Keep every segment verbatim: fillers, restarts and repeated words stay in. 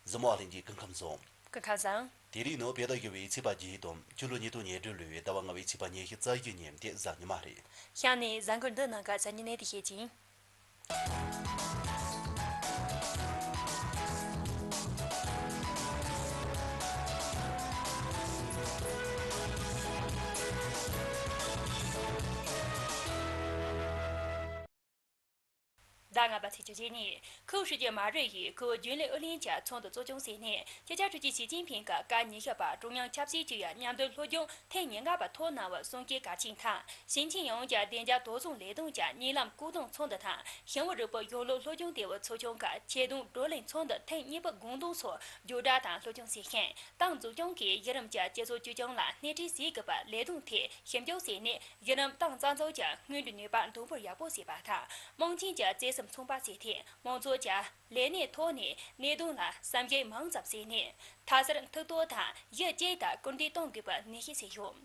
གཟིགས་མོ་ཨ་ལྷན་གྱིས་སྐུ་ཁམས་བཟང་། སྐུ་ཁམས་བཟང་། དེ་རིང་ནི་བོད་ཟླ་བཞི་པའི་ཚེས་པ་བརྒྱད་དང་སྤྱི་ལོ་ཉིས་སྟོང་ཉེར་དྲུག་ལོའི་ཟླ་བ་ལྔ་པའི་ཚེས་པ་ཉི་ཤུ་རྩ་བཞི་ཉིན་ཏེ་གཟའ་ཉི་མ་རེད། གཤམ་ནས་གཟའ་འཁོར་འདིའི་ནང་གི་གཟའ་ཉི་གནས་དེ་བཤད་ཀྱིན། ཟླ་ལྔ་པ་ཚེས་བཅུ་གཅིག་ཉིན་ཁུལ་ཧྲི་ཅི་མ་རེ་ཡིས་ཁུལ་རྒྱུན་ལས་ཨུ་ལྷན་གྱི་ཚོགས་འདུ་གཙོ་སྐྱོང་བྱས་ནས་སྤྱི་ཁྱབ་ཧྲུའུ་ཅི་ཞི་ཅིན་ཕིང་གི་བཀའ་ཉེར་བཞི་པ་ཀྲུང་དབྱང་ཆབ་སྲིད་ཅུས་ཡ་མཉམ་འབྲེལ་སློབ་སྦྱོང་ཐེངས་ཉེར་ལྔ་པ་ཐོག་གནང་བར་གསུང་བཤད་གལ་ཆེན་དང་ཞིང་ཆེན་ཡོངས་ཀྱི་བདེ་འཇགས་དོ་བཟང་ལས་དོན་གྱི་གཉིད་ལམ་སྐུལ་གཏོང་ཚོགས་འདུ་དང་ཞིང་པ་རིག་པའི་གཞུང་ལུགས་སློབ་སྦྱོང་ལྟེ་བའི་ཚོགས་ཆུང་གི་ཆེད་དོན་བགྲོ་གླེང་ཚོགས་འདུ་ཐེངས་གཉིས་པ་དགོངས་དོན་སོགས་བརྒྱུད་བསྒྲགས་དང་སློབ་སྦྱོང་བྱས་ཤིང་ཏང་འཛུགས་སྐྱོང་གིས་གཞི་རིམ་གྱི་སྤྱི་ཚོགས་བཅོས་སྐྱོང་ལ་སྣེ་ཁྲིད་བྱེད་དགོས་པའི་ལས་དོན་ཐད་ཞིབ་འཇུག་བྱས་ནས། གཞི་རིམ་ཏང་རྩ་འཛུགས་ཀྱི་སྔོན་འགྲོའི་ནུས་པ་འདོན་སྤེལ་ཡག་པོ་བྱེད་པ་དང་། དམངས་ཆེན་གྱི་བརྩེ་སེམས་མཚུངས་པ་བྱེད་ཐབས། མང་ཚོགས་ཀྱི་ལས་གནས་ཐོག་ནས་གནད་དོན་ལ་བསམ་གཞིག་མང་ཙམ་བྱས་ནས། མཐའ་གསར་མཐུ་སྟོབས་དང་གཞི་གཅིག་ལྟར་སྐུལ་འདེད་གཏོང་དགོས་པའི་ནན་བཤད་བྱས་ཡོད།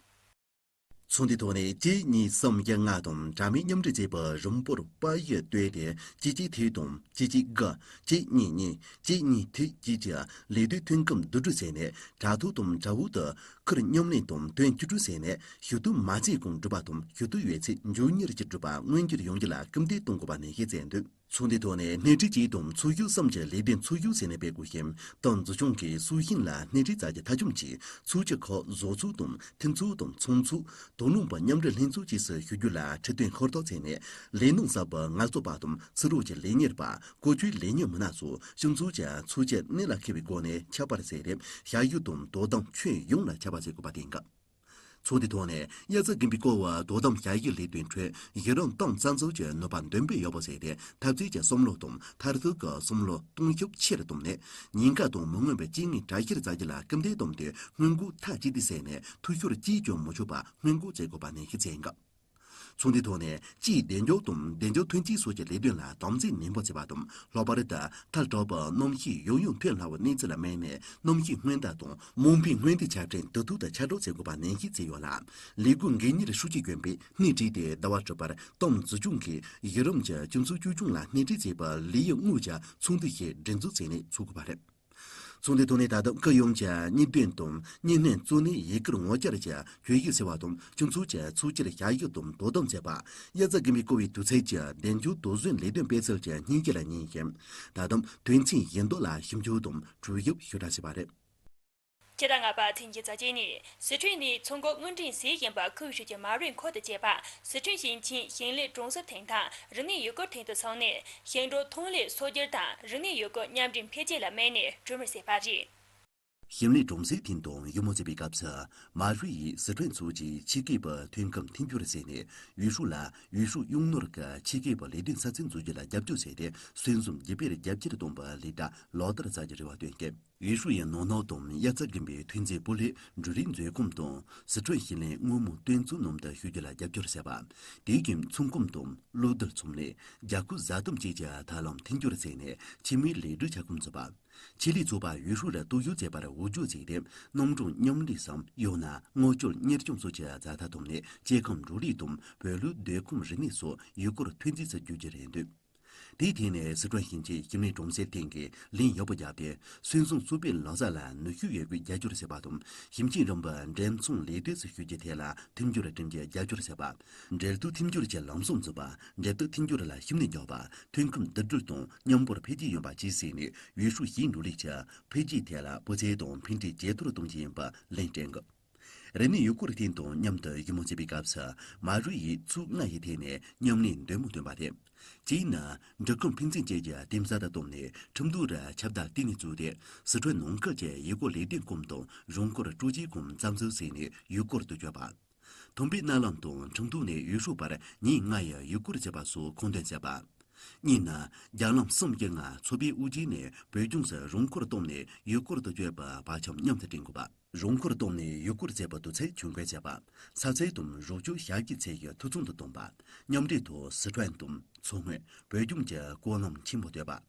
ཚོགས་འདུའི་ཐོག་ནས་གཅིག་གཉིས་གསུམ་བཞི་ལྔ་དང་འདྲ་མིན་མཉམ་འབྲེལ་བྱས་པའི་རིམ་སྤོར་པ་ཡིས་བཏོད་དེ་གཅིག་གཅིག་དེ་དང་གཅིག་གཅིག་དགུ། གཅིག་གཉིས་གཉིས། གཅིག་གཉིས་དེ་བཅས་ཀྱི་ལས་དོན་ཐོན་སྐབས་བསྡུ་སྒྲིག་བྱས་ནས་དྲ་ཐོག་དང་དྲ་འོག་ཏུ། ཁུར་མཉམ་ལེན་དང་དོན་བཅུ་དྲུག་ཟེར་ནས་ཞུ་གཏུག་མ་བྱས་གོང་སྒྲུབ་པ་དང་ཞུ་གཏུག་ཡོད་ཚད་མགྱོགས་མྱུར་གྱིས་སྒྲུབ་པ་མངོན་འགྱུར་ཡོང་རྒྱུ་ལ་སྐུལ་འདེད་གཏོང་དགོས་པ་ནན་བཤད་མཛད་འདུག་ཚོགས་འདུའི་ཐོག་ནས་སྣེ་ཁྲིད་གཅིག་དང་ཚོགས་ཞུགས་གསུམ་གྱི་ལས་དོན་ཚོགས་ཞུགས་ཟེར་ནས་སྤེལ་དགོས་ཤིང་ཏང་འཛུགས་སྐྱོང་གིས་སྲོག་ཤིང་ལ་སྣེ་ཁྲིད་བྱ་རྒྱུ་མཐའ་འཁྱོངས་ཀྱིས་ཚོགས་སྤྱི་ཁག་བཟོ་ཚོགས་དང་མཐུན་ཚོགས་དང་ཚོང་ཚོགས་དོ་སྣང་པ་མཉམ་འབྲེལ་ལྷན་ཚོགས་བཅས་སུ་ཞུ་རྒྱུ་ལ་ཁྲིད་སྟོན་ཧུར་ཐག་བྱས་ནས་ལས་སྣོན་གསར་པ་ངལ་རྩོལ་པ་དང་ཕྱི་རོལ་གྱི་ལས་གཉེར་པ། བཀོལ་སྤྱོད་ལས་གཉེར་མི་སྣ་སོགས་སྤྱི་ཚོགས་ཀྱི་ཚོགས་སྤྱིར་གནད་ལ་འཁེལ་བའི་སྒོ་ནས་ཁྱབ་པར་བྱས་ཏེ་ཞབས་ཞུ་དང་དོ་དམ་ཁྱོན་ཡོངས་ལ་ཁྱབ་པ་བྱེད་དགོས་པ་གཏན་འཁེལ། ཚོགས་འདུའི་ཐོག་ནས་དབྱར་རྩྭ་དགུན་འབུའི་སྐོར་བ་དོ་དམ་ཞབས་ཞུའི་ལས་དོན་ཁྲོད་གཞི་རིམ་ཏང་རྩ་འཛུགས་ཀྱི་ནུས་པ་འདོན་སྤེལ་ཡག་པོ་བྱས་ཏེ་འཐབ་རྩོད་ཀྱི་བསམ་བློ་དང་མཐར་ཐུག་གི་བསམ་བློ་གཏོང་ཤུགས་ཆེ་རུ་བཏང་ནས་ཉེན་ཁ་དང་མི་མངོན་པའི་རྐྱེན་ངན་གྲལ་བཤེར་བྱ་རྒྱུ་ལ་སྐུལ་འདེད་གཏོང་དུས་སྔོན་འགོག་མཐའ་གཅིག་ཏུ་བྱས་ནས་འཐུས་ཤོར་གཅིག་ཀྱང་མི་འབྱུང་བ་སྔོན་འགོག་བྱེད་དགོས་པ་ནན་བཤད་མཛད་འགབ། ཚོགས་འདུའི་ཐོག་ནས་སྤྱིའི་བདེ་འཇགས་དང་བདེ་འཇགས་ཐོན་སྐྱེད་སོགས་ཀྱི་ལས་དོན་ལ་དམ་འཛིན་ནན་པོ་བྱེད་པ་དང་ལྷག་པར་དུ་མཐར་དྲག་པའི་གནམ་གཤིས་ཡོང་ཡུལ་ཐོན་སླ་བའི་གནས་ཚུལ་ལ་དམིགས་ནས་གནམ་གཤིས་སྔོན་བརྡ་དང་དམག་འཕེལ་སྔོན་བརྡའི་ཆ་འཕྲིན་དུས་ཐོག་ཏུ་ཁྱབ་སྒྲོག་བྱེད་དགོས་པ་ནན་བཤད་བྱས་ཡོད་ལ། ལས་ཁུངས་འགན་གཉེར་ཧྲུའུ་ཅི་གཞོན་པས་སྣེ་ཁྲིད་དེ་ཟླ་བ་དྲུག་པར་ཏང་འཛུགས་སྐྱོང་གིས་གཞི་རིམ་གྱི་སྤྱི་ཚོགས་བཅོས་སྐྱོང་ལ་སྣེ་ཁྲིད་བྱེད་པའི་ལས་ཡུན་དངོས་ཀྱི་ཚོགས་འདུ་ཞིག་སྒྲིག་འཛུགས་བྱས་ནས་ཚོགས་དགོས་པ་རེད། ཚོགས་འདུའི་ཐོག་ནས་ད་དུང་སྐུ་ཡོངས་ཀྱི་གཉེན་སྟོན་དང་གཉེན་སྣོན་གཙོ་གནད་ཡི་གེར་ངོ་བཅར་གྱི་གྱོད་གཞི་སེལ་བ་དང་སྤྱི་ཚོགས་ཀྱི་ཚོགས་སྤྱིར་ཞབས་ཞུ་དང་དོ་དམ་བྱེད་པ། དབྱར་རྩྭ་དགུན་འབུའི་སྐོར་བའི་དུས་ཚོད་ཀྱི་བདེ་འཇགས་དོགས་ཟོན་ལས་དོན་སྤེལ་ཚུལ་གྱི་སྙིང་བཅུད་ལ་ཉན་ཞིང་། ད་དུང་དོན་ཚན་བཞི་མདོ་ལ་ཞིབ་འཇུག་དང་གྲོས་ཞིབ་ཞུ་གྲབས་བྱས་པ་རེད། ཕྱི་ཟླ་ལྔ་པ་ཚེས་ཉི་ཤུ་རྩ་གཅིག་ཉིན་སི་ཁྲོན་ནས་ཚོང་འགུགས་དངུལ་འབྲེལ་བྱེད་བཞིན་པ་ཁུལ་ཧྲུའུ་ཅི་མ་རུའི་འཁོར་དུ་བཅས་པ་སི་ཁྲོན་ཞིང་ཆེན་ཞིང་ལས་གྲོང་གསེབ་ཐིང་དང་རིག་གནས་ཡུལ་སྐོར་ཐིང་དུ་སོང་ནས་ཞིང་འབྲོག་ཐོན་ལས་སྲོལ་རྒྱུན་དང་རིག་གནས་ཡུལ་སྐོར་མཉམ་འདྲེས་འཕེལ་རྒྱས་ལ་དམིགས་ནས་གྲོས་མོལ་བྱས་པ་རེད། ཞིང་ལས་གྲོང་གསེབ་ཐིང་དང་ཡུལ་མོ་བྱེད་པའི་སྐབས་སུ་མ་རུའི་སི་ཁྲོན་ཚོགས་ཀྱིས་ཆེད་མཁས་པའི་ཐོན་ཁུངས་མཐུན་སྦྱོར་བྱས་ནས་ཡུལ་ཤུལ་ལ་ཡུལ་ཤུལ་གཡུང་ནོར་གྱི་ཆེད་མཁས་པའི་ལས་དོན་ས་ཚིགས་འཛུགས་རྒྱུ་ལ་རྒྱབ་སྐྱོར་བྱས་ཏེ་སོན་གསུམ་བརྒྱུད་སྤེལ་རྒྱ་ཆེར་གཏོང་བའི་ལས་གྲྭ་ལག་བསྟར་བྱ་རྒྱུའི་རེ་བ་བཏོན་སྐབས། ཡུལ་ཤུལ་ཡི་ནོར་གནག་དང་དབྱར་རྩྭ་དགུན་འབུའི་ཐོན་རྫས་སྤུས་ལེགས་འབྲུ་རིགས་མཛོད་ཁང་དང་སི་ཁྲོན་ཞིང་ལས་དངོས་མང་སྟོན་ཚུལ་སྣུམ་དུ་ཞུ་རྒྱུ་ལ་རྒྱབ་སྐྱོར་བྱས་པ། དེ་བཞིན་ཚོང་ཁང་དང་གློག་རྡུལ་ཚོང་ལས་རྒྱ་སྐོར་བཟའ་བཏུང་བཅས་ཀྱི་ཐབས་ལམ་མཐུན་སྦྱོར་བྱས་ནས་ཆེད་མོས་ལས་སྒྲུབ་ཁྱབ་ཁོངས་བཙུགས་པ། ཆེད་ལས་ཚོགས་པ་ཡུལ་ཤུལ་ལ་གཏོགས་ཞུགས་བྱས་པར་འོས་སྦྱོར་བྱས་ཏེ་གནམ་གྲུ་མཉམ་ལས་སམ་ཡང་ན་མངགས་བཅོལ་གཉེར་སྐྱོང་སོགས་ཀྱི་བྱ་ཐབས་བཏོན་ནས་སྐྱེ་ཁམས་འབྲུ་རིགས་དང་བོད་ལུགས་སྡོད་ཁམས་རིག་གནས་སོགས་ཡུལ་སྐོར་ཐོན་རྫས་སུ་བསྒྱུར་རྒྱུ་རེད་འདོད། དེའི་ཐད་ནས་སི་ཁྲོན་ཞིང་ཆེན་ཞིང་ལས་གྲོང་གསེབ་ཐིང་གིས་ལན་ཡག་པོ་བརྒྱབ་སྟེ་སོན་གསུམ་གསོ་སྤེལ་ལག་རྩལ་ལ་ནུས་ཤུགས་ཡོད་རྒུས་རྒྱབ་སྐྱོར་བྱས་པ་དང་ཞིང་ཆེན་རིམ་པའི་འགྲེམས་ཚོང་ལས་སྡེ་སུ་ཞུགས་རྒྱུའི་ཐད་ལ་མཐུན་སྦྱོར་འགྲིམ་རྒྱུའི་རྒྱབ་སྐྱོར་བྱས་པ། འབྲེལ་གཏུག་མཐུན་སྦྱོར་གྱི་ལམ་སྲོལ་འཛུགས་པ། འབྲེལ་གཏུག་མཐུན་སྦྱོར་ལ་ཤུགས་སྣོན་རྒྱག་པ། ཐོན་ཁུངས་འདུ་འགྲིལ་དང་མཉམ་སྤོར་འཕེལ་རྒྱས་ཡོང་བ་བཅས་བྱས་ནས་ཡུལ་ཤུལ་ཞིང་འབྲོག་ལས་ཀྱི་འཕེལ་རྒྱས་ཐད་ལ་སྤུས་ཚད་དང་ཕན་འབྲས་ཇེ་མཐོར་གཏོང་རྒྱུ་ཡིན་པ་ལན་སྤྲད་འགོད། རིག་གནས་ཡུལ་སྐོར་ཐིང་དང་མཉམ་དུ་ཞིབ་མོ་བྱེད་པའི་སྐབས་སུ་མ་རུའི་ཚོགས་ལྔ་ཡི་ཐད་ནས་མཉམ་ལས་འདོད་མོས་བཏོན་པ་རེད། གཅིག་ནི་འབྲི་གུང་ཕུན་ཚོགས་བཅས་ཀྱི་ལྟེ་གསར་དུ་བཏོན་ནས་ཁྲིན་ཏུའུ་རུ་ཁྱབ་བརྡལ་ལྟེ་གནས་བཙུགས་ཏེ་སི་ཁྲོན་ནང་ཁུལ་གྱི་ཡུལ་སྐོར་ལས་སྡེ་ཁོངས་དང་རོང་སྐོར་སྤྲོ་སྐྱིད་ཁོངས་རྩ་འཛུགས་བྱས་ནས་ཡུལ་སྐོར་དུ་བསྐྱོད་པ། ཐོན་པའི་གནའ་ལམ་དང་ཁྲིན་ཏུའུ་ནས་ཡུལ་ཤུལ་བར་ཉིན་ལྔ་ཡི་ཡུལ་སྐོར་བྱེད་པ་སོགས་མཁོ་འདོན་བྱས་པ། གཉིས་ནི་རྒྱ་ལམ་གསུམ་བརྒྱད་ལྔ་མཚོ་པའི་དབུ་རྒྱུད་ནས་བོད་ལྗོངས་སུ་རོང་སྐོར་བཏང་ནས་ཡུལ་སྐོར་དུ་བསྐྱོད་པའི་བར་ཁྱམས་མཉམ་དུ་བསྐྲུན་དགོས་པ། རོང་སྐོར་བཏང་ནས་ཡུལ་སྐོར་བྱེད་པའི་དུས་ཚོད་ཇུས་འགོད་བྱེད་པ། ས་ཚིགས་དང་རོགས་སྐྱོར་ཞབས་ཞུའི་ཚད་ཀྱི་མཐོ་ཚད་དུ་གཏོང་བ། མཉམ་འབྲེལ་ཐོག་སི་ཁྲོན་དང་མཚོ་སྔོན་བོད་ལྗོངས་ཀྱི་སྐོར་ལམ་ཆེན་པོ་བཏོད་པ།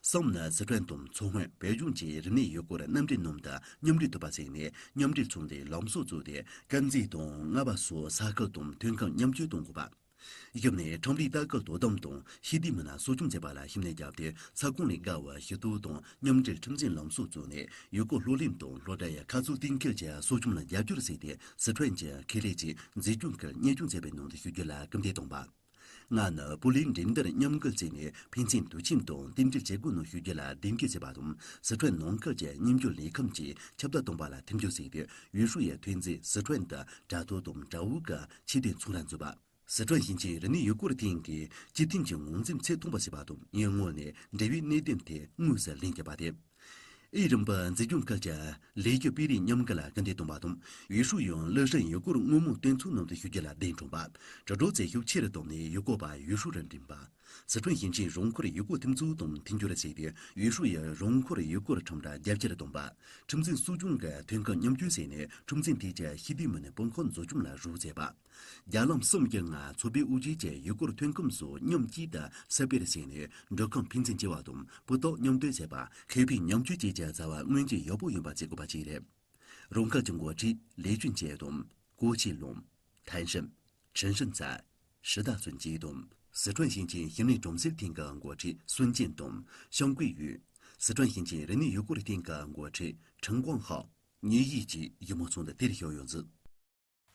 གསུམ་ནི་སི་ཁྲོན་དང་མཚོ་སྔོན་བོད་ལྗོངས་ཀྱི་རིག་གནས་ཡུལ་སྐོར་མཉམ་འབྲེལ་སྣུམ་དུ་མཉམ་འདྲེས་ཐུབ་པ་བྱས་ནས་མཉམ་འབྲེལ་ཚོང་ལས་ལམ་སྲོལ་བཙུགས་ཏེ་དཀར་མཛེས་དང་རྔ་བ་སོགས་ས་ཁུལ་དང་ཐོན་ཁུངས་མཉམ་སྤྱོད་གཏོང་དགོས་པ། ཞབས་ནས་ཁྲོམ་རའི་ལྟ་སྐུལ་དོ་དམ་དང་ཞི་བདེའི་མི་སྣ་གསོ་སྐྱོང་བྱེད་པ་ལ་ཤུགས་སྣོན་བརྒྱབ་སྟེ། ས་ཁོངས་ལས་བརྒལ་བར་ཞི་ཐོག་དང་མཉམ་འབྲེལ་ཁྲིམས་འཛིན་ལམ་སྲོལ་བཙུགས་ནས་ཡུལ་སྐོར་ལྷོད་གླེང་དང་སློབ་གྲྭ་ཡི་ཁ་གསབ་གཏན་འཁེལ་གྱི་གསོ་སྐྱོང་ལ་རྒྱབ་སྐྱོར་བྱས་ཏེ། སི་ཁྲོན་གྱི་ཁེ་ལས་ཀྱིས་འཛིན་སྐྱོང་གི་གཉེར་སྐྱོང་བྱས་པའི་ནང་དུ་ཞུགས་རྒྱུ་ལ་སྐུལ་འདེད་བཏང་བ། ལྔ་ནི་པུའུ་ལིན་འགྲེམས་སྟོན་མཉམ་འགུལ་བྱས་ནས་ཕན་ཚུན་དུས་ཁྱིམ་དང་རྟེན་འབྲེལ་བྱེད་སྒོའི་ནང་ཞུགས་རྒྱུ་ལ་གདེང་འཁེལ་བྱས་པ་དང་། སི་ཁྲོན་ནང་ཁུལ་གྱི་མཉམ་སྤྱོད་ལས་ཁུངས་ཀྱིས་ཁྱབ་གདལ་གཏོང་བ་ལ་མཐུན་འགྱུར་བྱས་ཏེ། ཡུས་ཧྲུའུ་ཡི་ཐོན་རྫས་སི་ཁྲོན་དུ་དྲ་ཐོག་དང་དྲ་འབུག་གི་ཆེད་དོན་ཚོང་ར་འཛུགས་པ། སི་ཁྲོན་ཞིང་ཆེན་རིག་གནས་ཡུལ་སྐོར་ཐིང་གིས་སྤྱི་མཐུན་གྱི་ངོས་འཛིན་ཚད་མཐོན་པོ་བྱས་པ་དང་། ཡུལ་དངོས་ནས་འབྲེལ་བའི་གནད་དོན་དེ་དངོས་སུ་ལེན་དགོས་པ་སྟེ། ཨུ་རིམ་པ་འཛིན་སྐྱོང་ཁུལ་གྱི་ལས་ཀྱི་སྤེལ་རེས་མཉམ་འགུལ་ལ་སྐུལ་འདེད་གཏོང་བ་དང་། ཡུས་ཧྲུའུ་ཡང་ལི་ཧྲན་ཡུལ་སྐོར་སྔོན་མའི་སྟོན་ཚོགས་ནང་དུ་ཞུགས་རྒྱུ་ལ་གདན་དྲངས་པ། དྲིལ་སྒྲོག་རྩལ་ཤུགས་ཆེ་རུ་བཏང་ནས་ཡུལ་སྐོར་བ་ཡུས་ཧྲུའུ་རུ་འདྲེན་པ། སི་ཁྲོན་ཞིང་ཆེན་རོང་འཁོར་ཡུལ་སྐོར་ཐིམ་ཚོགས་དང་མཐུན་སྦྱོར་བྱས་ཏེ། ཡུས་ཧྲུའུ་ཡི་རོང་འཁོར་ཡུལ་སྐོར་ཁྲོམ་ར་རྒྱ་ཆེར་གཏོང་བ། ཁྲིམས་འཛིན་གསོ་སྐྱོང་གི་ཐོན་ཁུངས་མཉམ་སྤྱོད་བྱས་ནས། ཁྲིམས་འཛིན་ཐད་ཀྱི་ཞི་བདེའི་མི་སྣའི་དཔུང་ཁག་འཛུགས་སྐྱོང་ལ་རོགས་བྱས་པ། རྒྱ་ལམ་གསུམ་བརྒྱུད་ལྔ་མཚོ་པའི་དབུས་རྒྱུད་ཀྱི་ཡུལ་སྐོར་ཐོན་ཁུངས་སོགས་མཉམ་གཅིག་ཏུ་ཟབ་སྤེལ་བྱས་ནས། འགྲུལ་ཁང་ཕན་ཚུན་བརྗེ་བ་དང་སྤུས་རྟགས་མཉམ་སྟོན་བྱེད་པ། ཁེ་ཕན་མཉམ་སྤྱོད་བཅས་ཀྱི་བྱ་བ་སྔོན་གྱི་ཡག་པོ་ཡོང་བ་བྱེད་དགོས་པ་བཅས་རེད། རང་ཁུལ་གྱི་འགོ་ཁྲིད་ལི་ཅུན་ཅེ་དང་ཀོ་ཆི་ལུང་། ཐན་ཧྲིན། ཁྲིན་ཧྲིན་ཙའེ། ཧྲི་ཏཱ་ཚུན་ཅེ་དང་། སི་ཁྲོན་ཞིང་ཆེན་ཞིང་ལས་གྲོང་གསེབ་ཐིང་གི་འགོ་ཁྲིད་སུན་ཅིན་དང་ཞང་ཀུའེ་ཡུས། སི་ཁྲོན་ཞིང་ཆེན་རིག་གནས་ཡུལ་སྐོར་ཐིང་གི་འགོ་ཁྲིད་ཁྲིན་ཀོང་ཧའོ། ཉེ་ཡིས་ཀྱིས་ཡུལ་མི་ཚོགས་འདུ་དེར་ཞུགས་ཡོད་འདུག།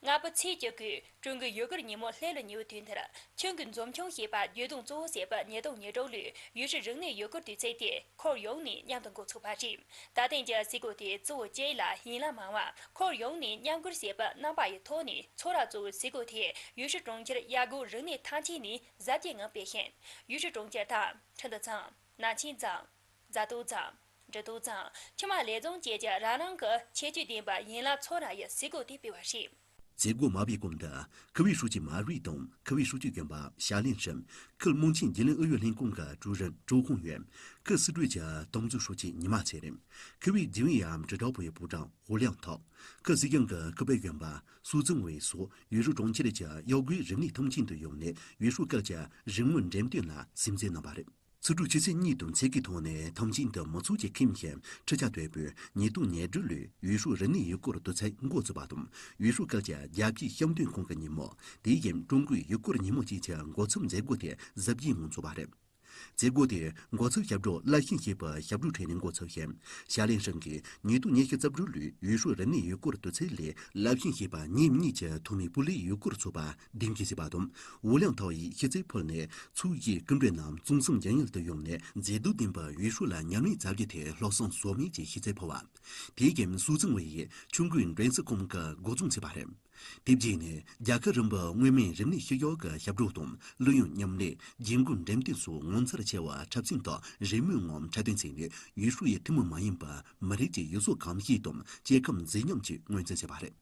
ལྔ་པ་ཚེས་བཅུ་དགུ་ཀྲུང་གོའི་ཡུལ་སྐོར་ཉིན་མོ་ལྷེ་ལོ་ཉེ་བའི་དུས་འདིར། ཁྱོན་གྱི་འཛོམས་ཆུང་ཞེས་པ་བརྗོད་དོན་གཙོ་བོ་བྱས་པའི་ཉིས་སྟོང་ཉེར་དྲུག་ལོའི་ཡུལ་ཤུལ་རིག་གནས་ཡུལ་སྐོར་དུས་ཚོད་དེ་ཁོར་ཡུག་ནས་མཉམ་དུ་འགོ་ཚུགས་པ་རེད། ད་ཐེངས་ཀྱི་གཟིགས་སྐོར་དེ་གཙོ་བོ་བཅས་ལ་ཡན་ལག་མང་བ་ཁོར་ཡུག་ནས་མཉམ་སྒུལ་བྱེད་པའི་རྣམ་པ་ཡི་ཐོག་ནས་ཚོགས་ར་གཙོ་བོའི་གཟིགས་སྐོར་དེ་ཡུལ་ཤུལ་གྲོང་ཁྱེར་ཡ་གོ་རིག་གནས་ཐང་ཆེན་ནས་གཟབ་རྒྱས་ངང་སྤེལ་ཞིང་། ཡུལ་ཤུལ་གྲོང་ཁྱེར་དང་ཁྲི་འདུ་ཚང་། ནང་ཆེན་ཚང་། རྫ་ཏོ་ཚང་། འབྲི་ཏོ་ཚང་། ཆུ་དམར་ལེབ་རྫོང་བཅས་ཀྱི་རང་རང་གི་ཁྱད་ཆོས་ལྡན་པ་ཡན་ལག་ཚོགས་ར་ཡི་གཟིགས་སྐོར་དེ་སྤེལ་བ་རེད། མཛད་སྒོ་མ་པའི་གོང་དུ་ཁུ་བའི་ཧྲུའུ་ཅི་མ་རུའི་དང་ཁུ་བའི་ཧྲུའུ་ཅི་གཞོན་པ་ཞ་ལིན་ཧྲིན། ཁུལ་དམངས་ཆེན་རྒྱུན་ལས་ཨུ་ཡོན་ལྷན་ཁང་གི་ཀྲུའུ་རིན་ཀྲོའུ་ཧུང་ཡོན། ཁུལ་སྲིད་གྲོས་ཀྱི་ཏང་ཙུའུ་ཧྲུའུ་ཅི་ཉི་མ་ཚེ་རིང་། ཁུ་བའི་རྒྱུན་ཨུའི་ཨམ་ཀྲི་ཀྲའོ་པུའུ་ཡི་པུའུ་ཀྲང་ཧུ་ལིང་ཐའོ། ཁུལ་སྲིད་གཞུང་གི་སྐུ་དཔོན་གཞོན་པ་སུའུ་ཙིང་ཝེ་སོགས་ཡུས་ཧྲུའུ་གྲོང་ཁྱེར་གྱི་ཡུལ་སྐོར་རིག་གནས་ཐང་ཆེན་དུ་ཡོང་ནས་ཡུས་ཧྲུའུ་སྐད་ཀྱི་རིག་དངོས་འགྲེམས་སྟོན་ལ་སེམས་གསོ་གནང་བ་རེད། ཚོགས་དྲུག་ཆུ་ཚོད་གཉིས་དང་ཚེས་བརྒྱད་ཐོག་ནས་ཐང་ཆེན་དུ་མི་ཚོགས་ཀྱིས་ཁེངས་ཤིང་འཕྲུལ་ཆས་དོད་པོས་ཉིས་སྟོང་ཉེར་དྲུག་ལོའི་ཡུས་ཧྲུའུ་རིག་གནས་ཡུལ་སྐོར་དུས་ཚོད་འགོ་བཙུགས་པ་དང་། ཡུས་ཧྲུའུ་སྐད་ཀྱི་རྒྱལ་སྤྱིའི་བཤམས་སྟོན་ཁང་གི་ཉིན་མོ། དེ་བཞིན་ཀྲུང་གོའི་ཡུལ་སྐོར་ཉིན་མོ་བཅས་ཀྱི་འགོ་ཚུགས་མཛད་སྒོ་དེ་གཟབ་རྒྱས་ངང་ཚོགས་པ་རེད། མཛད་སྒོ་དེ་འགོ་ཚུགས་ཞབས་བྲོ་ལ་ཤིན་ཞེས་པའི་ཞབས་བྲོ་འཁྲབ་ནས་འགོ་ཚུགས་ཤིང་། ཞ་ལིན་ཧྲིན་གྱིས་ཉིས་སྟོང་ཉི་ཤུ་རྩ་དྲུག་ལོའི་ཡུས་ཧྲུའུ་རིག་གནས་ཡུལ་སྐོར་དུས་ཚོད་ལས་ལ་ཤིན་ཞེས་པ་ཉིན་གཉིས་ཀྱི་ཐོག་མའི་པུའུ་ལི་ཡུལ་སྐོར་ཚོགས་པ་གདན་འཁེལ་བྱས་པ་དང་། ཝུ་ལིང་ཐའོ་ཡིས་ཤེས་ཚད་ཕུལ་ནས་ཚོགས་གཞིས་སྐུ་མགྲོན་རྣམས་གཙང་གསུམ་རྒྱུན་ཡོལ་དུ་ཡོང་ནས་མཛེས་སྡུག་ལྡན་པའི་ཡུས་ཧྲུའུ་ལ་ཉམས་ལེན་བྱ་རྒྱུ་དེ་ལྷག་བསམ་ཟོལ་མེད་ཀྱི་ཤེས་ཚད་ཕུལ་བ། དེའི་རྐྱེན་སུའུ་ཙིང་ཝེ་ཡིས་ཆུ་འགོའི་མགྲོན་ཁང་གི་འགོ་རྩོམ་བྱས་པ་རེད། དེ་རྗེས་ནས་རྒྱལ་ཁབ་རིམ་པའི་མངོན་མིན་རིག་གནས་ཤུལ་བཞག་གི་ཞབས་བྲོ་དང་གླུ་དབྱངས་མཉམ་ལེན། རྒྱན་གོས་འགྲེམས་སྟོན་སོགས་ངོ་མཚར་ཆེ་བ་འཁྲབ་ཚན་དང་རི་མོའི་ངང་འཁྲབ་སྟོན་བྱས་ནས་ཡུས་ཧྲུའུ་ཡི་ཐུན་མོང་མ་ཡིན་པ་མི་རིགས་ཀྱི་ཡུལ་སྲོལ་གོམས་གཤིས་དང་སྐྱེ་ཁམས་མཛེས་ཉམས་ཀྱི་མངོན་གསལ་བྱས་པ་རེད།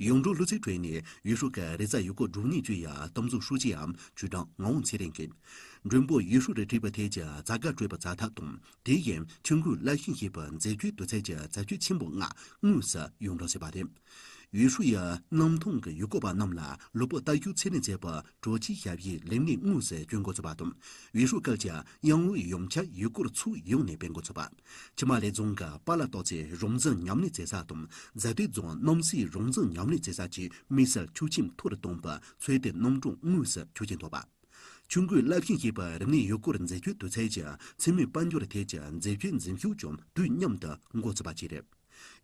ཡོངས་འབྲེལ་གླུ་ཚིག་ཁྲོད་ནས་ཡུས་ཧྲུའུ་གི་རེས་གཟའ་ཡུལ་སྐོར་བགྲོ་གླེང་ཅུས་ཡ་ཏང་ཙུའུ་ཧྲུའུ་ཅི་འམ་ཅུས་ཀྲང་ངག་དབང་ཚེ་རིང་གིས། མགྲོན་པོ་ཡུས་ཧྲུའུ་རུ་ཁྲིད་པའི་ཐད་ཀྱི་ཛ་དགའ་སྤྲོད་པའི་ཛ་དྲག་དང་། དེ་བཞིན་ཆུ་འགོའི་ལ་ཤིན་ཞེས་པའི་མཛེས་དཔྱོད་དུས་ཚོད་ཀྱི་ཛ་དཔྱོད་ཆེན་པོ་ལྔ་དངོས་སུ་ཡོངས་བསྒྲགས་བྱས་པ་རེད། ཡུས་ཧྲུའུ་ཡི་གནམ་ཐང་གི་ཡུལ་སྐོར་བ་རྣམས་ལ་ལུས་པོ་ལྟ་སྐྱོང་ཚད་ལེན་བྱེད་པའི་དྲོ་སྐྱིད་ཞབས་ཞུའི་ལས་གནས་དངོས་སུ་སྐྱོང་འགོ་ཚུགས་པ་དང་། ཡུས་ཧྲུའུ་སྐད་ཀྱི་དབྱང་ཝུའུ་ཡུམ་ཆ་ཡུལ་སྐོར་ཚོགས་ཡོངས་ནས་སྤེལ་འགོ་ཚུགས་པ། ཆུ་དམར་ལེབ་རྫོང་གི་པཱ་ལགས་རྟགས་ཅན་རོང་འཛིན་ཉམས་ལེན་མཛད་ས་དང་རྫ་སྟོད་རྫོང་གནམ་སའི་རོང་འཛིན་ཉམས་ལེན་མཛད་ས་བཅས་མི་སེར་ཆོག་མཆན་མཐོ་རུ་གཏོང་བའི་ཚོད་ལྟའི་རྣམ་གྲངས་དངོས་སུ་ཆོག་མཆན་ཐོབ་པ། ཆུ་འགོའི་རླབས་ཆེན་ཞེས་པའི་རིག་གནས་ཡུལ་སྐོར་མཛེས་དཔྱོད་དུས་ཚོད་ཀྱི་འཚེ་མེད་དཔལ་འབྱོར་ཐད་ཀྱི་མཛེས་དཔྱོད་འཛིན་སྐྱོང་ཀྱང་དུས་མཉམ་དུ་འགོ་ཚུགས་པ་བཅས་རེད།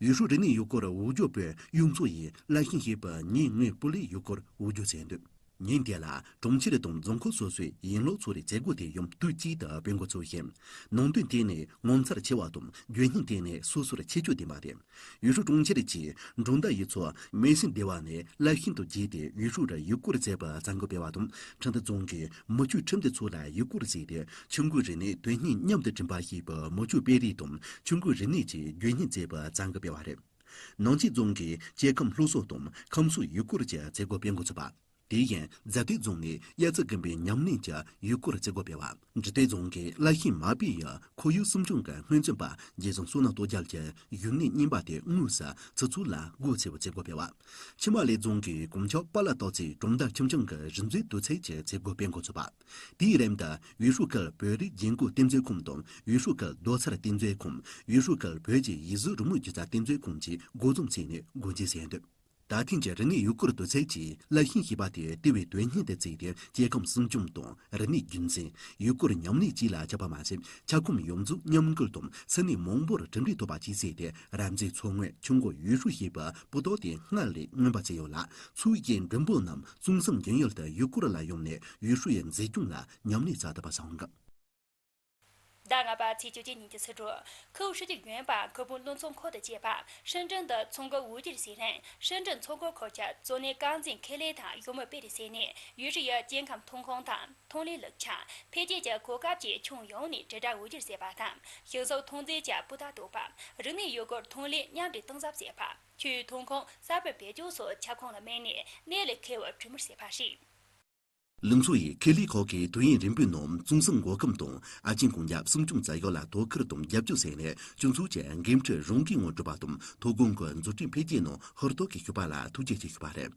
ཡུས་ཧྲུའུ་རིག་གནས་ཡུལ་སྐོར་འོས་སྦྱོར་པུའུ་གཡུ་མཚོ་ཡིས་རླབས་ཆེན་ཞེས་པའི་ཉིན་དངོས་པུའུ་ལི་ཡུལ་སྐོར་འོས་སྦྱོར་བྱས་འདུག། ཉིན་དེ་ལ་གྲོང་ཁྱེར་དང་རྫོང་ཁག་སོ་སོའི་ཡན་ལག་ཚོགས་རའི་མཛད་སྒོ་དེ་ཡང་དུས་གཅིག་ཏུ་སྤེལ་འགོ་ཚུགས་ཤིང་། ནང་དོན་དེ་ནི་ངོ་མཚར་ཆེ་བ་དང་བརྗོད་སྙིང་དེ་ནི་སོ་སོར་ཁྱད་ཆོས་ལྡན་པ་སྟེ། ཡུས་ཧྲུའུ་གྲོང་ཁྱེར་གྱི་འབྲོག་མདའ་ཡུལ་ཚོ་མེ་སྲིན་སྡེ་བ་ནས་རླབས་ཆེན་དུ་བརྗིས་ཏེ་ཡུས་ཧྲུའུ་རུ་ཡུལ་སྐོར་མཛད་པའི་གསར་འགོད་སྤེལ་བ་དང་། ཁྲིན་ཏུ་རྫོང་གི་མི་ཆོས་ཁྲིམས་སྡེ་ཚོ་ལ་ཡུལ་སྐོར་བྱས་ཏེ་ཆུ་འགོའི་རིག་གནས་དོན་སྙིང་མཉམ་དུ་འདྲེན་པ་ཞེས་པའི་མི་ཆོས་སྤེལ་རེས་དང་ཆུ་འགོའི་རིག་གནས་ཀྱི་བརྗོད་སྙིང་མཛད་པའི་གསར་འགོད་སྤེལ་བ་རེད། ནང་ཆེན་རྫོང་གིས་སྐྱེ་ཁམས་སླར་གསོ་དང་ཁམས་གསོ་ཡུལ་སྐོར་གྱི་མཛད་སྒོ་སྤེལ་འགོ་ཚུགས་པ། དེ་བཞིན་རྫ་སྟོད་རྫོང་ནས་དབྱར་རྩྭ་དགུན་འབུའི་ཉམས་ལེན་གྱི་ཡུལ་སྐོར་མཛད་སྒོ་སྤེལ་བ། འབྲི་སྟོད་རྫོང་གིས་བླ་ཤིང་མ་པའི་ཡི་ཁོར་ཡུག་སྲུང་སྐྱོང་གི་སྔོན་བརྩོན་པ་རྗེ་བཙུན་བསོད་ནམས་སྟོབས་རྒྱལ་གྱི་བཞུགས་གནས་རྙིང་པ་དེ་དངོས་སུ་ཚུར་བཙུགས་ལ་སྒོ་ཕྱེ་བའི་མཛད་སྒོ་སྤེལ་བ། ཆུ་དམར་ལེབ་རྫོང་གིས་གོང་ཆ་པཱ་ལགས་རྟགས་ཅན་གྲོང་རྡལ་ཁྱིམ་ཚང་གི་རི་འཛེག་དུས་ཚོད་ཀྱི་མཛད་སྒོ་སྤེལ་འགོ་ཚུགས་པ། དེའི་རིང་དུ་ཡུས་ཧྲུའུ་ཁུལ་བོད་རིགས་རྒྱན་གོས་རྟེན་མཛོད་ཁང་དང་ཡུས་ཧྲུའུ་ཁུལ་རྡོ་ཚར་རྟེན་མཛོད་ཁང་། ཡུས་ཧྲུའུ་ཁུལ་བོད་ཀྱི་ཡིག་གཟུགས་རི་མོའི་སྒྱུ་རྩལ་རྟེན་མཛོད་ཁང་བཅས་སྒོ་འཛོམས་བྱས་ནས་སྒོ་འབྱེད་བྱས་འདུག། ད་ཐེངས་ཀྱི་རིག་གནས་ཡུལ་སྐོར་དུས་ཚོད་ཀྱི་སླད་ཕྱིན་ཞེས་པ་དེ་ལྟེ་བའི་དོན་སྙིང་དུ་བརྩིས་ཏེ། སྐྱེ་ཁམས་སྲུང་སྐྱོང་དང་རིག་གནས་རྒྱུན་འཛིན། ཡུལ་སྐོར་མཉམ་ལས་བཅས་ལ་ཁྱབ་པ་མ་ཟད། ཁྱབ་ཁོངས་ཡོངས་རྫོགས་མཉམ་འགུལ་དང་ས་གནས་མང་པོར་གྲུབ་འབྲས་ཐོབ་པ་བཅས་བྱས་ཏེ། རབ་མཛེས་མཚོ་སྔོན་ཆུ་འགོ་ཡུལ་ཤུལ་ཞེས་པའི་པོ་ཏོ་དེ་སྔར་ལས་མངོན་པ་བྱས་ཡོད་ལ། མཚོ་བརྒྱུད་མགྲོན་པོ་རྣམས་གཙང་གསུམ་རྒྱུན་ཡུལ་དུ་ཡུལ་སྐོར་ལ་ཡོང་ནས། ཡུལ་ཤུལ་ཡི་མཛེས་ལྗོངས་ལ་མཉམ་ལས་བྱ་ཐུབ་པ་བྱུང་ཡོད། ཟླ་ལྔ་པ་ཚེས་བཅུ་གཅིག་ཉིན་གྱི་ཕྱི་དྲོ། ཁུའུ་ཧྲི་ཅི་ཡོན་པ་ཁུ་བུ་བློ་མཚོ་འཁོར་དུ་བཅད་པ། ཧྲིན་ཀྲིན་དུ་ཚོང་གི་འོས་སྒྱུར་བྱེད་རིང་ཧྲིན་ཀྲིན་མཚོ་འཁོར་ཁུལ་གྱི་གཙོ་གནད་རྐང་འཛིན་ཁེ་ལས་དང་ཞོགས་མོ་པེ་རི་ཟེར་ནས། ཡུལ་ཤུལ་ཡི་སྐྱེ་ཁམས་ཐོན་ཁུངས་དང་ཐོན་ལས་ལེགས་ཆ། འཕེལ་རྒྱས་ཀྱི་གོ་སྐབས་བཅས་ཁྱོན་ཡོངས་ནས་དྲིལ་བསྒྲགས་འོས་སྒྱུར་བྱས་པ་དང་། ཞིང་ཕྱུགས་ཐོན་རྫས་ཀྱི་སྤུས་དག་གཏོད་པ། རིག་གནས་ཡུལ་སྐོར་ཐོན་ལས་མཉམ་འདྲེས་གཏིང་ཟབ་བྱས་པ། ཆུའི་ཐོན་ཁུངས་གསར་སྤེལ་འཕེལ་སྐྱོད་སོགས་ཁྱབ་ཁོངས་ལ་དམིགས་ནས་གནད་ལ་འཁེལ་བའི་གྲོས་མོལ་བྱས་པ་རེད། ལུང་ཚོ་ཡི་ཁེ་ལས་ཁང་གིས་དུས་ཡུན་རིང་པོའི་ནང་གཙང་གསུམ་འགོག་ཁབ་དང་ཨ་ཆེན་གོང་འཇགས་སྲུང་སྐྱོང་བྱ་ཡུལ་ལ་དོ་ཁུར་དང་རྒྱབ་སྐྱོར་བྱས་ནས། སྤྱི་ཚོགས་ཀྱི་འགན་འཁྲི་རང་འགུལ་ངང་སྒྲུབ་པ་དང་། ཐོན་ཁུངས་ཀྱི་འཛུགས་སྐྲུན་འཕེལ་རྒྱས་ནང་ཧུར་ཐག་གིས་ཞུགས་པ་ལ་ཐུགས་རྗེ་ཆེ་ཞུས་པ་རེད།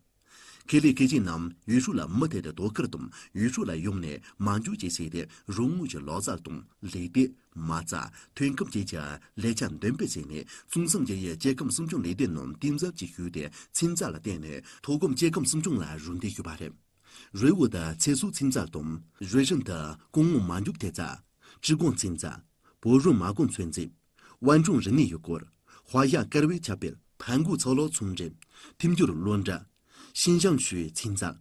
ཁེ་ལས་མཁས་ཅན་རྣམས་ཡུལ་ཤུལ་ལ་མུ་མཐུད་དུ་དོ་ཁུར་དང་། ཡུལ་ཤུལ་ལ་ཡོང་ནས་མ་འཇོག་བཅས་བྱས་ཏེ། རང་ངོས་ཀྱི་ལག་རྩལ་དང་ལས་སྟེགས། མ་རྩ། ཐོན་ཁུངས་བཅས་ཀྱི་ལེགས་ཆ་འདོན་སྤེལ་བྱས་ནས། གཙང་གསུམ་རྒྱུན་ཡུལ་སྐྱེ་ཁམས་སྲུང་སྐྱོང་ལས་དོན་རྣམས་གཏིང་ཟབ་ཅིག་ཞུས་ཏེ། ཚན་རྩལ་ལ་བརྟེན་ནས་མཐོ་སྒང་སྐྱེ་ཁམས་སྲུང་སྐྱོང་ལ་རོགས་འདེགས་ཞུས་པ་རེད། རི་བོ་དང་ཚེ་སྲོག་ཚན་རྩལ་དང་། རི་ཤིན་དུ་གོང་འོག་མ་འཇོག་ཐེབས་རྩ། ཁྲི་གོང་ཚན་རྩལ། བོད་རོལ་མ་གོང་ཚོད་འཛིན། དབལ་ཁྲོམ་རིག་གནས་ཡུལ་སྐོར། ཧྭ་ཡ་དཀར་བོའི་ཆར་འབེབས། ཕན་གོ་ཚག་ལོག་ཚོང་འབྲེལ། ཐིམ་སྦྱོར་ལོ་འདྲ། ཤིན་ཞང་ཞུའི་ཚན་རྩལ།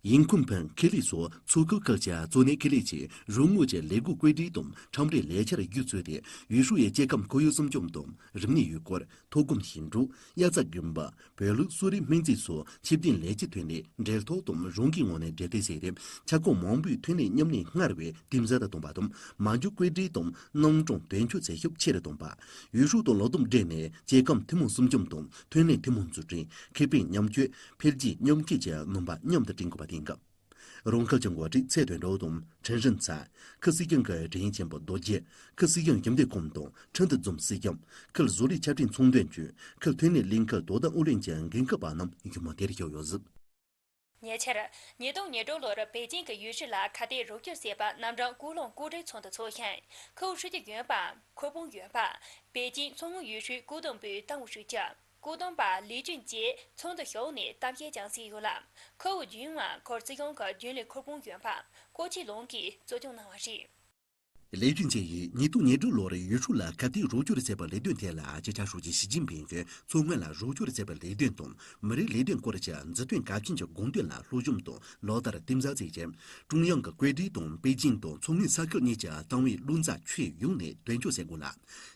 ཡིན་ཁུན་ཕན་ཁེ་ལས་སོགས་མཚོ་ཁུལ་ཁག་གི་གཙོ་གནད་ཁེ་ལས་ཀྱིས་རང་ངོས་ཀྱི་ལས་སྒོ་བཀོད་སྒྲིག་དང་ཁྲོམ་རའི་ལས་འཆར་བརྒྱུད་བཙུགས་ཏེ། ཡུལ་ཤུལ་ཡི་སྐྱེ་ཁམས་ཁོར་ཡུག་སྲུང་སྐྱོབ་དང་རིག་གནས་ཡུལ་སྐོར། མཐོ་སྒང་ཞིང་འབྲོག་དབྱར་རྩྭ་དགུན་འབུ། བོད་ལུག་གསོ་རིག་སྨན་རྫས་སོགས་ཕྱིར་འཐེན་ལས་གཞི་ཐོན་ནས་འབྲེལ་ཐོགས་དང་རང་འགུལ་ངང་ནས་འབྲེལ་གཏོད་བྱས་ཏེ། ཁྱབ་ཁོངས་མང་པོའི་ཐོན་ལས་མཉམ་ལས་སྔར་བས་གཏིང་ཟབ་ཏུ་གཏོང་བ་དང་། མ་འཇོག་བཀོད་སྒྲིག་དང་རྣམ་གྲངས་དོན་འཁྱོལ་བྱེད་ཤུགས་ཆེ་རུ་གཏོང་བ། ཡུལ་ཤུལ་དང་ལོ་འདབ་སྦྲེལ་ནས་སྐྱེ་ཁམས་ཐུན་མོང་སྲུང་སྐྱོབ་དང་ཐོན་ལས་ཐུན་མོང་འཛུགས་སྐྲུན། ཁེ་ཕན་མཉམ་སྤྱོད། འཕེལ་རྒྱས་མཉམ་སྐྱེད་ཀྱི་རྣམ་པ་མཉམ་དུ་བསྐྲུན་དགོས་པ་གཏན་འཁེལ། རང་ཁུལ་གྱི་འགོ་ཁྲིད་ཚེ་དོན་གྲུབ་དང་ཁྲིན་ཧྲིན་ཚ། ཁུལ་སྲིད་གཞུང་གི་དྲིན་ཆེན་པོ་རྡོ་རྗེ། ཁུལ་སྲིད་གཞུང་ཞིབ་འདེགས་ཁང་དང་ཁྲིན་ཏུ་རྫོང་སྲིད་གཞུང་། ཁུལ་བཟོ་རིག་ཆ་འཕྲིན་ཚོང་དོན་ཅུས། ཁུལ་ཐོན་ལས་ལས་འགུལ་དོ་དམ་ཨུ་ལྷན་གྱི་འགན་འཁུར་བ་རྣམས་ཡུལ་མི་དེར་ཞུགས་ཡོད་ཟིན། ཉེ་ཆར། ཉིས་སྟོང་ཉེར་དྲུག་ལོར་པེ་ཅིང་གི་ཡུལ་ཤུལ་ལ་ཁ་གཏད་རོགས་སྐྱོར་ཟེར་བའི་རྣམ་གྲངས་ཀུན་སློང་སྐུ་མགྲོན་ཚོགས་འདུ་འཚོགས་ཤིང་། ཁུའུ་ཧྲི་ཅི་ཡོན་པ། ཁུ་བུང་ཡོན་པ། པེ་ཅིང་མཚོ་སྔོན་ཡུལ་ཤུལ་ཀུའུ་ཏུང་པུའི་ཏང་ཨུ་ཧྲུའུ་ཅི། ཀུའུ་ཏུང་པ་ལི་ཅུན་བཅས་ཚོགས་འདུ་ཞུགས་ནས་གཏམ་བཤད་ཀྱང་བྱས་ཡོད་ལ། ཁུའུ་ཅུན་ཝང་ཁུལ་སྲིད་གཞུང་གི་རྒྱུན་ལས་ཁུ་བུང་ཡོན་པ་ཀོ་ཆི་ལུང་གིས་གཙོ་སྐྱོང་གནང་བ་རེད། ལས་རྒྱུ་མཚན་ཡིན། ཉིས་སྟོང་ཉེར་དྲུག་ལོར་ཡུལ་ཤུལ་ལ་ཁ་གཏད་རོགས་སྐྱོར་བྱས་པའི་ལས་དོན་ཐད་ལ། སྤྱི་ཁྱབ་ཧྲུའུ་ཅི་ཞི་ཅིན་ཕིང་གིས་མཚོ་སྔོན་ལ་རོགས་སྐྱོར་བྱས་པའི་ལས་དོན་དང་མི་རིགས་ལས་དོན་སྐོར་གྱི་མཛུབ་སྟོན་གལ་ཆེན་གྱི་དགོངས་དོན་ལ་སློབ་སྦྱོང་དང་ལག་བསྟར་གཏིང་ཟབ་བྱས་རྗེས། ཀྲུང་དབྱང་གི་བཀོད་སྒྲིག་དང་པེ་ཅིང་དང་མཚོ་སྔོན་ས་ཁུལ་གཉིས་ཀྱི་ཏང་ཨུའི་བློ་རྩ་ཁྱོན་ཡོངས་ནས་དོན་འཁྱོལ་བྱེད་དགོས་ལ།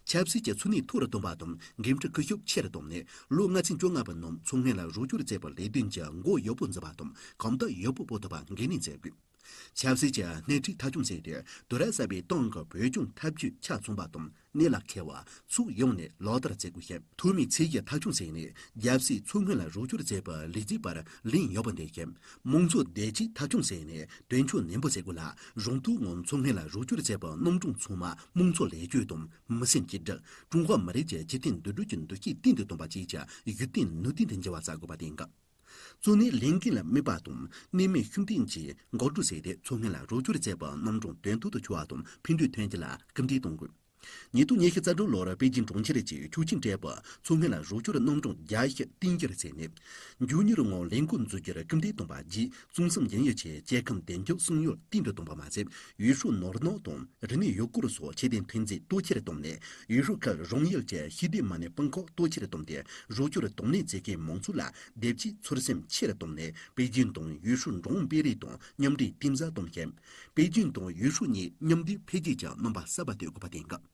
ཆབ་སྲིད་ཀྱི་ཚུགས་གནས་མཐོ་རུ་གཏོང་བ་དང་འགན་འཁྲི་འཁུར་ཤུགས་ཆེ་རུ་བཏང་ནས། ལོ་ལྔ་ཚན་བཅོ་ལྔ་པའི་ནང་མཚོ་སྔོན་ལ་རོགས་སྐྱོར་བྱས་པའི་ལས་དོན་གྱི་མགོ་ཡག་པོ་འཛུགས་པ་དང་གོམ་སྟབས་ཡག་པོ་སྤོ་ཐུབ་པ་འགན་ལེན་བྱེད་དགོས། ཆབ་སྲིད་ཀྱི་སྣེ་ཁྲིད་མཐའ་འཁྱོངས་བྱས་ཏེ། དུས་རབས་གསར་པའི་ཏང་གི་བོད་སྐྱོང་འཐབ་ཇུས་ཆ་ཚང་བ་དང་གནད་ལ་འཁེལ་བ་ཕྱོགས་ཡོངས་ནས་ལག་བསྟར་བྱེད་དགོས་ཤིང་། འཐུས་མིའི་ཚད་གཞི་མཐའ་འཁྱོངས་བྱས་ནས། རྒྱལ་སྲིད་མཚོ་སྔོན་ལ་རོགས་སྐྱོར་བྱེད་པའི་ལས་བྱེད་པར་ལན་ཡག་པོ་འདེབས་ཤིང་། དམངས་གཙོ་བདེ་སྐྱིད་མཐའ་འཁྱོངས་བྱས་ནས་དོན་འཁྱོལ་ནན་པོ་བྱེད་དགོས་ལ། རང་རྟོགས་ངང་མཚོ་སྔོན་ལ་རོགས་སྐྱོར་བྱེད་པའི་རྣམ་གྲངས་ཚང་མ་དམངས་གཙོ་ལེགས་བཅོས་དང་མི་སེམས་གཅིག་སྒྲིལ། ཀྲུང་ཧྭ་མི་རིགས་ཀྱི་ཇི་ལྟར་འདུ་འགྲོ་གི་འདུ་ཤེས་བརྟན་དུ་གཏོང་བ་བཅས་ཀྱི་གཞི་རྟེན་ནུས་ལྡན་དུ་འགྱུར་བ་བྱ་དགོས་པ་གཏན་འཁེལ། གཙོ་གནད་ལས་འགན་ལ་དམིགས་པ་དང་གནད་སྨིན་ཤུགས་ལྡན་གྱིས་འགག་སྒྲོལ་བྱས་ཏེ། མཚོ་སྔོན་ལ་རོགས་སྐྱོར་བྱེད་པའི་རྣམ་གྲངས་དོན་ཐོག་ཏུ་འཁྱོལ་བ་དང་ཕན་འབྲས་ཐོན་རྒྱུ་ལ་སྐུལ་འདེད་གཏོང་དགོས། ཉིས་སྟོང་ཉི་ཤུ་རྩ་དྲུག་ལོར་པེ་ཅིང་གྲོང་ཁྱེར་གྱིས་ཆོག་མཆན་སྤྲད་པའི་མཚོ་སྔོན་ལ་རོགས་སྐྱོར་རྣམ་གྲངས་བརྒྱ་ཞིག་བརྟན་འགྱུར་བྱས་ནས། མགྱོགས་མྱུར་ངང་ལས་འགུལ་འཛུགས་རྒྱུར་སྐུལ་འདེད་གཏོང་བ་བཅས་གཙང་གསུམ་རྒྱུན་ཡོལ་གྱི་སྐྱེ་ཁམས་བདེ་འཇགས་སྲུང་ཡོལ་བརྟན་དུ་གཏོང་བ་མ་ཟད། ཡུལ་ཤུལ་ནོར་གནག་དང་རིག་གནས་ཡུལ་སྐོར་སོགས་ཁྱད་ལྡན་ཐོན་རྫས་གཏོད་ཆེར་བཏང་ནས། ཡུལ་ཤུལ་ཁུལ་རང་ཡུལ་གྱི་ཤེས་ལྡན་མ་དངུལ་དཔུང་ཁག་གཏོད་ཆེར་བཏང་སྟེ། རོགས་སྐྱོར་དང་ལེན་བྱེད་མཁན་མང་ཚོགས་ལ་བདེ་སྐྱིད་ཚོར་སེམས་ཆེ་རུ་བཏང་ནས། པེ་ཅིང་དང་ཡུལ་ཤུལ་འགྲོ་འོང་སྤེལ་རེས་དང་མཉམ་འདྲེས་གཏིང་ཟབ་གཏོང་ཞིང་། པེ་ཅིང་དང་ཡུལ་ཤུལ་གཉིས་མཉམ་འདུས་འཕེལ་རྒྱས་ཀྱི་རྣམ་པ་གསར་པ་གཏོད་དགོས་པ་གཏན་འཁེལ།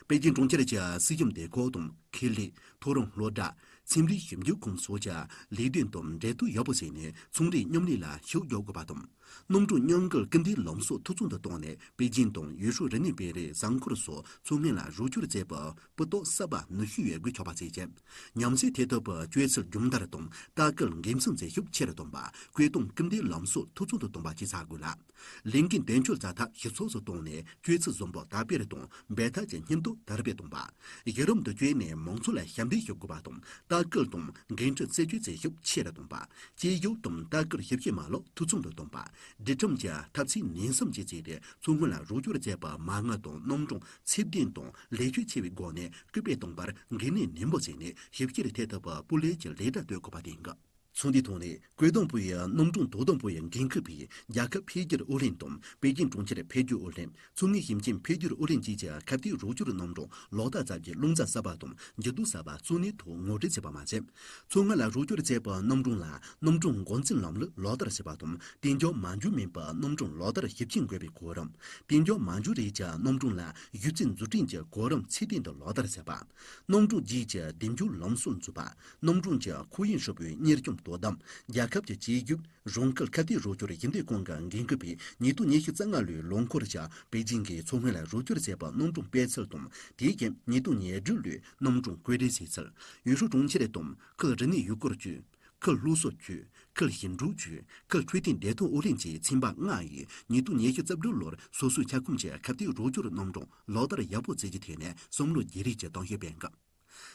པེ་ཅིང་གྲོང་ཁྱེར་གྱི་སྲིད་གཞུང་སྡེ་ཁག་དང་ཁེ་ལས། མཐོ་རིམ་སློབ་གྲྭ། ཚན་རིག་ཞིབ་འཇུག་ཁང་སོགས་ཀྱི་ལས་དོན་དང་འབྲེལ་གཏུག་ཡག་པོ་བྱས་ནས། ཚོང་རའི་མཉམ་ལས་ལ་ཤུགས་རྒྱག་དགོས་པ་དང་། རྣམ་གྲངས་མཉམ་འགུལ་སྐུལ་འདེད་ལམ་སྲོལ་འཐུས་ཚང་དུ་བཏང་ནས། པེ་ཅིང་དང་ཡུལ་ཤུལ་རིག་གནས་སྤེལ་རེས་གཟའ་འཁོར་སོགས་མཚོ་སྔོན་ལ་རོགས་སྐྱོར་བྱེད་པའི་སྤུས་རྟགས་གསར་པ་ནུས་ཤུགས་ཡོད་རྒུས་ཆགས་པ་བྱེད་ཆེད། ཉམས་སད་ཐེབས་ཐུབ་པའི་སྤྱོད་ཚུལ་སྦྱོང་བརྡར་དང་ལྟ་སྐུལ་འགན་སྲུང་བྱེད་ཤུགས་ཆེ་རུ་གཏོང་བ། བཀོད་གཏོང་སྐུལ་འདེད་ལམ་སྲོལ་འཐུས་ཚང་དུ་གཏོང་བ་བཅས་བྱ་དགོས་ལ། ལས་འགན་དོན་འཁྱོལ་བྱ་ཐབས་ཞིབ་ཚགས་སུ་བཏང་ནས། སྤྱོད་ཚུལ་བཟང་པོ་དར་སྤེལ་དང་འབད་ཐབས་ཀྱི་སྙིང་སྟོབས་དར་སྤེལ་གཏོང་བ། གཞི་རིམ་དུ་བསྐྱོད་ནས་མང་ཚོགས་ལ་ཞབས་འདེགས་ཞུ་དགོས་པ་དང་། ལྟ་སྐུལ་དང་འགན་འཁྲི་རྩད་གཅོད་བྱེད་ཤུགས་ཆེ་རུ་གཏོང་བ། དཔྱད་ཞིབ་དང་ལྟ་སྐུལ་ཞིབ་བཤེར་མ་ལག་འཐུས་ཚང་དུ་གཏོང་བ། སྒྲིག་ཁྲིམས་ཀྱི་ཐབས་ཚད་ནན་གསུམ་གྱིས་བརྩིས་ཏེ་མཚོ་སྔོན་ལ་རོགས་སྐྱོར་བྱེད་པའི་མ་དངུལ་དང་རྣམ་གྲངས་ཚད་ལྡན་དང་ལེགས་བཅོས་ཆེ་བའི་སྒོ་ནས་སྐུལ་སྤེལ་གཏོང་བར་འགན་ལེན་ནན་པོ་བྱས་ནས་ཞིབ་བཤེར་ཐེབས་ཐུབ་པའི་སྤུས་ལེགས་ཀྱི་ལས་གྲྭ་གཏོད་དགོས་པ་བསྟན་གྱི། ཚོགས་འདུའི་ཐོག་ནས་བཀོད་འདོམས་པུའུ་ཡི་རྣམ་གྲངས་དོ་དམ་པུའུ་ཡི་འགན་འཁུར་བས་རྒྱལ་ཁབ་འཕེལ་རྒྱས་ཨུ་ལྷན་དང་པེ་ཅིང་གྲོང་ཁྱེར་འཕེལ་རྒྱས་ཨུ་ལྷན། མཚོ་སྔོན་ཞིང་ཆེན་འཕེལ་རྒྱས་ཨུ་ལྷན་བཅས་ཀྱི་ཁ་གཏད་རོགས་སྐྱོར་རྣམ་གྲངས་ལག་བསྟར་ཚབ་ཀྱི་རླུང་རྟ་གསར་པ་དང་འགྱུར་ལྡོག་གསར་པ་གཙོ་གནད་ཐོག་ངོ་སྤྲོད་བྱས་པ་མ་ཟད། མཚོ་སྔོན་ལ་རོགས་སྐྱོར་བྱེད་པའི་རྣམ་གྲངས་ལ་རྣམ་གྲངས་འགོ་འཛིན་ལམ་ལུགས་ལག་བསྟར་བྱེད་པ་དང་གཏན་འཇགས་མ་འཇོག་མིན་པའི་རྣམ་གྲངས་ལག་བསྟར་ཞིབ་བཤེར་དགོས་པའི་གོ་རིམ། གཏན་འཇགས་མ་འཇོག་རིགས་ཀྱི་རྣམ་གྲངས་ལ་གཞི་རྩའི་མཛུབ་སྟོན་གྱི་གོ་རིམ་ཚད་ལྡན་དུ་ལག་བསྟར་བྱེད་པ། རྣམ་གྲངས་རྗེས་ཀྱི་གདེང་འཇོག་ལམ་སྲོལ་འཛུགས་པ། རྣམ་གྲངས་ཀྱི་ཁོར་ཡུག་ཧྲིལ་པོའི་གཉེར་སྐྱོང་དོ་དམ། རྒྱལ་ཁབ་ཀྱི་དཔྱད་ཞིབ་རང་འཁུལ་ཁ་གཏད་རོགས་སྐྱོར་ཞུ་གཏུག་ཁང་གི་འགན་འཁུར་བས་ཉིས་སྟོང་ཉི་ཤུ་རྩ་ལྔ་ལོའི་ལོ་འཁོར་བཞག་པེ་ཅིང་གིས་མཚོ་སྔོན་ལ་རོགས་སྐྱོར་བྱས་པའི་རྣམ་གྲངས་སྤེལ་ཚུལ་དང་དེའི་རྐྱེན་ཉིས་སྟོང་ཉེར་དྲུག་ལོའི་རྣམ་གྲངས་བཀོད་སྒྲིག་བྱས་ཚུལ། ཡུས་ཧྲུའུ་གྲོང་ཁྱེར་དང་ཁུལ་རིག་གནས་ཡུལ་སྐོར་ཅུས། ཁུལ་སློབ་གསོ་ཅུས། ཁུལ་ཞིང་འབྲོག་ཅུས། ཁུལ་འཕྲོད་བསྟེན་བདེ་ཐང་ཨུ་ལྷན་བཅས་ཚན་པ་ལྔ་ཡིས་ཉིས་སྟོང་ཉི་ཤུ་རྩ་དྲུག་ལོར་སོ་སོའི་ཁྱབ་ཁོངས་ཀྱི་ཁ་གཏད་རོགས་སྐྱོར་རྣམ་གྲངས་ལག་བསྟར་ཡག་པོ་བྱེད་རྒྱུའི་ཐད་ནས་བསམ་བློ་བརྗེ་རེས་ཀྱི་གཏམ་བཤད་སྤེལ་འགག་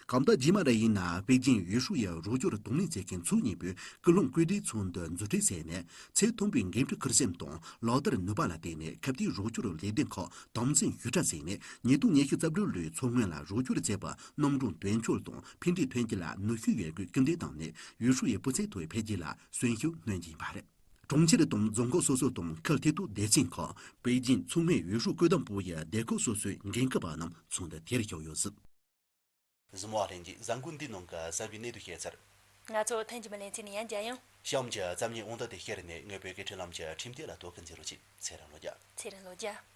གང་ལྟར་རྗེས་མ་ར་ཡིན་ན་པེ་ཅིང་ཡུས་ཧྲུའུ་ཡི་རོགས་སྐྱོར་དང་ལེན་བྱེད་མཁན་ཚོ་གཉིས་པོས་སྐུལ་སློང་བཀོད་སྒྲིག་ཚོགས་འདུ་མཛུབ་སྟོན་བྱས་ནས་ཚད་མཐོན་པོའི་འགན་འཁྲི་འཁུར་སེམས་དང་ལག་བསྟར་ནུས་པ་ལ་བརྟེན་ནས་ཁ་གཏད་རོགས་སྐྱོར་ལས་དོན་ཁག་དམ་འཛིན་ཞིབ་ཕྲ་བྱས་ནས་ཉིས་སྟོང་ཉི་ཤུ་རྩ་དྲུག་ལོའི་མཚོ་སྔོན་ལ་རོགས་སྐྱོར་བྱས་པ་རྣམ་གྲངས་དོན་འཁྱོལ་དང་ཕན་འབྲས་ཐོན་སྐྱེད་ལ་ནུས་ཤུགས་ཡོད་རྒུས་སྐུལ་འདེད་བཏང་ནས་ཡུས་ཧྲུའུ་ཡི་སྤུས་ཚད་མཐོ་བའི་འཕེལ་རྒྱས་ལ་གསོན་ཤུགས་སྣོན་གྱིན་པ་རེད། གྲོང་ཁྱེར་དང་རྫོང་ཁག་སོ་སོ་དང་ཁུལ་ཐད་གཏོགས་སྡེ་ཚན་ཁག་པེ་ཅིང་མཚོ་སྔོན་ཡུས་ཧྲུའུ་བཀོད་འདོམས་པུའུ་ཡི་སྡེ་ཁག་སོ་སོའི་འགན་འཁུར་བ་རྣམས་ཚོགས་འདུ་དེར་ཞུགས་ཡོད་ཟེར། གཟིགས་མོ་བ་ལྷན་རྒྱས། གཟའ་འཁོར་འདིའི་ནང་གི་གསར་བའི་གནས་སྡོད་བཤད་ཚར། ང་ཚོ་ཐེངས་རྗེས་མའི་ལེ་ཚན་ནས་ཡང་མཇལ་ཡོང་། གཤམ་གྱི་རྩོམ་ཉིད་དབང་ཐང་དེ་བཤེར་ནས་ངའི་བོད་སྐད་འཕྲིན་ལམ་གྱི་ཁྲིམས་སྟེགས་ལ་གཏོར་སྐྱོན་མཛད་རོགས་གྱིས། ཚེ་རིང་ལོ་བརྒྱ། ཚེ་རིང་ལོ་བརྒྱ།